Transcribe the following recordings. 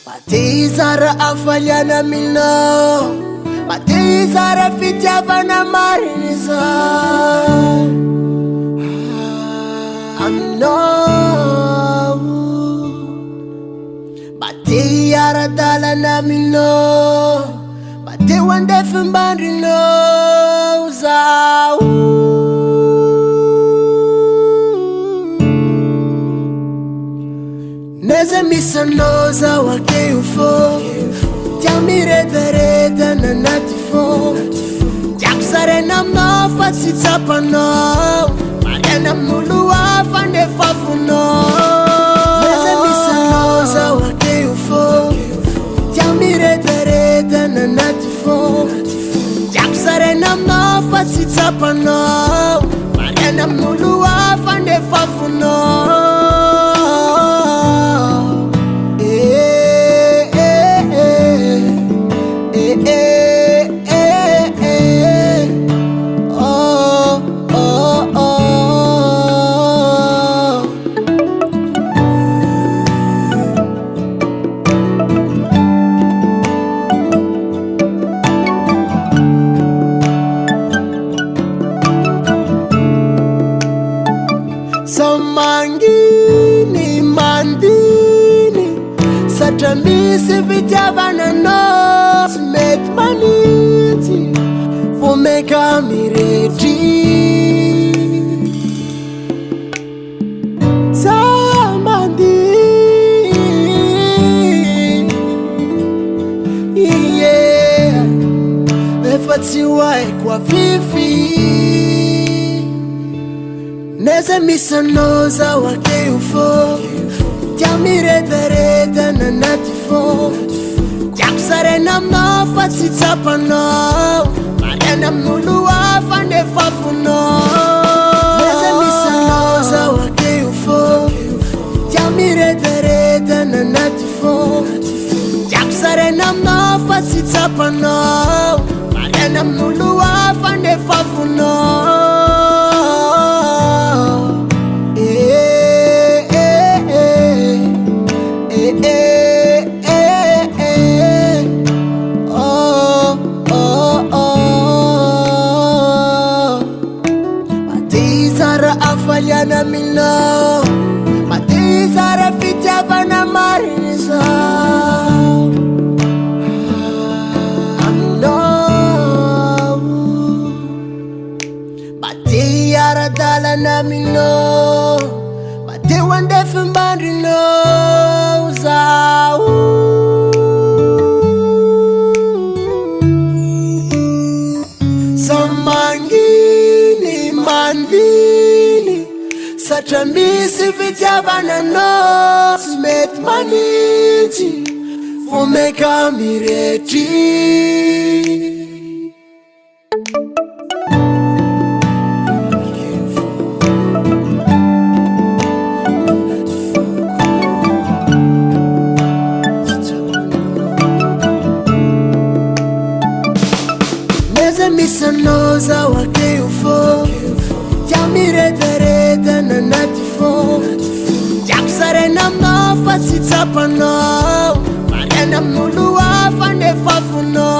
Mba te hizara hafaliana aminao, mba te hizara fitiavana marina izaho aminao. Mba te hiara-dalana aminao, mba te ho andefimbandrinao zaho. N'aiza misy anao zaho akeo fô, tia miredareda anaty fô. Tiako zaraina aminao fa tsy tsapanao, mariana amin'olo hafa nefa fonao. N'aiza misy anao zaho akeo fô, tia miredareda anaty fô. Tiako zaraina aminao fa tsy tsapanao, mariana amin'olo hafa nefa fonao. Eh, eh, eh, eh, eh, eh, eh. Oh, oh, oh. Sao manginy mandiny, satria misy fitiavana anao tsy mety manitsy, vao maika miretry. Za mandiny, yeah, efa tsy ho haiko afify. N'aiza misy anao zaho akeo fô, tia miredareda anaty fô. Tiako zaraina aminao fa tsy tsapanao, mariana amin'olo hafa nefa fonao. N'aiza misy anao zaho akeo fô, tia miredareda anaty fô. Tiako zaraina aminao fa tsy tsapanao, mariana amin'olo hafa nefa fonao. Eh, eh, eh, eh, eh, eh, eh. Oh, oh, oh. Mba te hizara hafaliana aminao, mba te hizara fitiavana marina izaho aminao. Mba te hiara-dalana aminao, mba te ho andefimbandrinao zaho. Sao manginy mandiny, satria misy fitiavana anao tsy mety manitsy, vao maika miretry. N'aiza misy anao zaho akeo fô, tia miredareda anaty fô. Tiako zaraina aminao fa tsy tsapanao, mariana amin'olo hafa nefa fonao.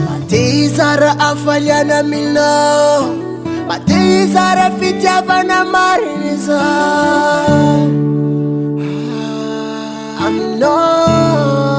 Mba te hizara hafaliana aminao, mba te hizara fitiavana marina izaho aminao.